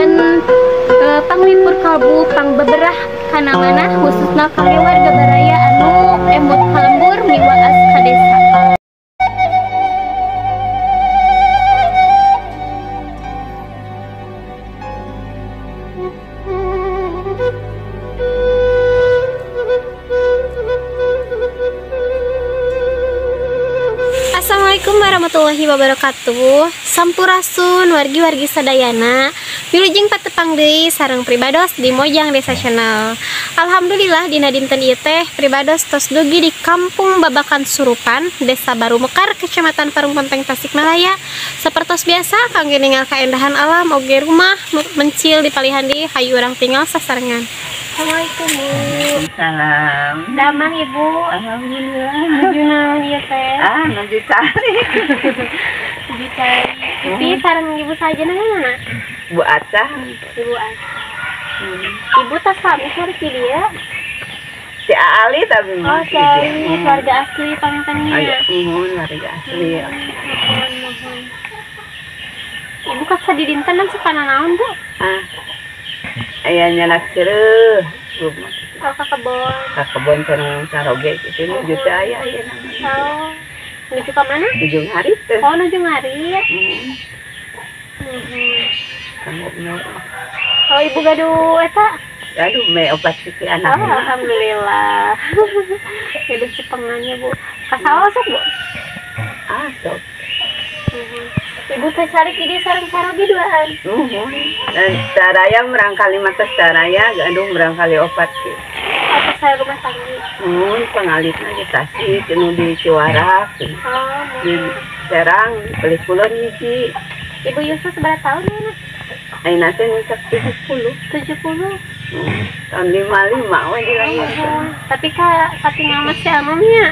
Janten panglipur kalbu pangbeberah kana manah khususna kangge warga baraya anu emut ka lembur miwaas ka desa. Assalamualaikum warahmatullahi wabarakatuh. Sampurasun wargi-wargi sadayana. Wilujeng patepang deui sareng pribados di Mojang Desa Channel. Alhamdulillah dina dinten ieu teh pribados tos dugi di Kampung Babakan Surupan, Desa Baru Mekar, Kecamatan Parung Ponteng, Tasikmalaya. Sapertos biasa kangge ningal kaendahan alam oge rumah mencil di palihan di hayu urang tinggal sasarengan. Assalamualaikum Bu. Waalaikumsalam. Damang Ibu. Alhamdulillah. Nuju naon ieu teh? Ah, nuju calik. Nuju calik. Tapi sareng Ibu saja mana? Bu Aca. Ibu Aca. Ibu tas lami sareng di dieu. Si Ali tapi oh, si Ali, warga asli pangintennya. Oh iya, muhun warga asli. Muhun, muhun. Ibu ka sadidinten supana naon, Bu? Ah. Aya nyanak seureuh. Oh, ka kebon. Ka kebon sareng caroge kitu nuju teh aya ayeuna. Oh. Nuju ka mana? Nuju ngarit teh. Oh, nuju ngarit. Oh, Ibu gaduh eta? Gaduh me opat siki anak. Oh, alhamdulillah. Gaduh cepengannya, Bu. Ka sawah sok, Bu? Ah, sok. Ibu teh calik di sareng caroge duaan. Muhun. Dan saraya merangkali mata saraya gaduh merangkali opat ki. Apa saya rumah tangga? Muhun pangalitna di Tasik, nu di Ciwarak. Oh, di Serang, Pelih Kulon hiji. Ibu Yusuf seberapa tahun ya, Nak? Ayeuna teh ngucap 70. 70? Tahun 55 we dilahirkan. Tapi ka katingal masih anomnya.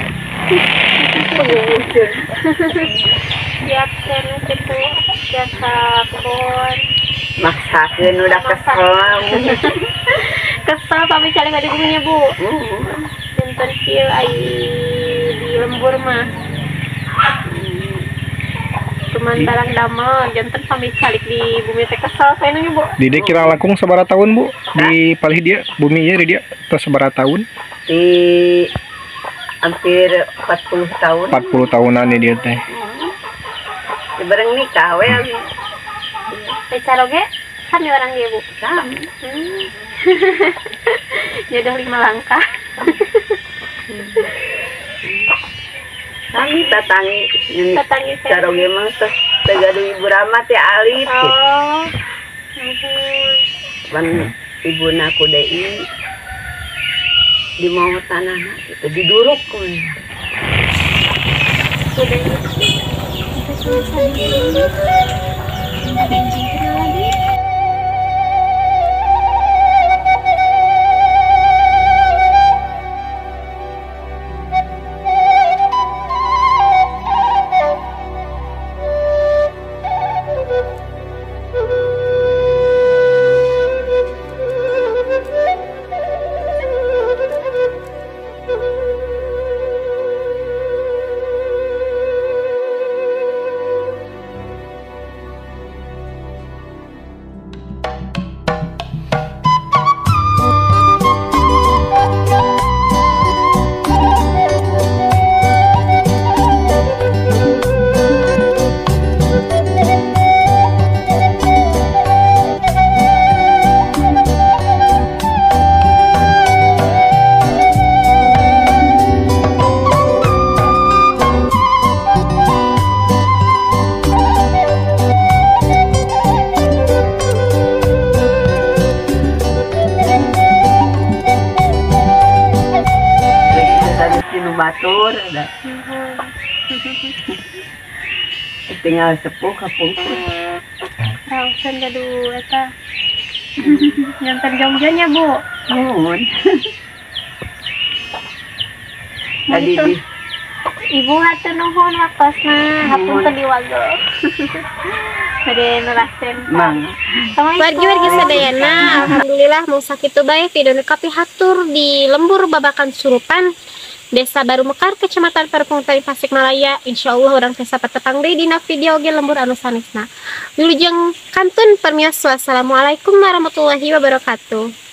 Siap kene kitu, siap ka kebon. Maksakeun udah kesel. Kesel pami calik di buminya, Bu. Dinten kieu ai di lembur mah. Cuman barang damel janten pami calik di bumi teh kesel kayaknya, Bu. Di dia kira langkung sabaraha tahun, Bu? Di palih dia bumi ieu di dia tos sabaraha tahun? Di hampir 40 tahun. 40 tahunan nih dia teh. Di bareng nikah we abi. Teh caroge sami orang dia, Bu. Sami. Jodoh 5 langkah. Sami tatangi. Tatangi caroge mah tos teu gaduh ibu rama teh alit. Oh. Pan ibuna ku deui di mau tanahna gitu diduruk we. Batur dah. Tinggal sepuh kapungkur. Rausan gaduh eta. Janten jongjonya, Bu. Muhun. Tadi di Ibu hatur nuhun waktosna, hapunten diwagel. Bade nulasen. Wargi-wargi sadayana, alhamdulillah mung sakitu bae video nu kapihatur di lembur Babakan Surupan, Desa Baru Mekar, Kecamatan Parung Tasikmalaya. Insyaallah urang tiasa patepang deui dina video oge lembur anu sanesna. Wilujeng kantun permios, wassalamualaikum warahmatullahi wabarakatuh.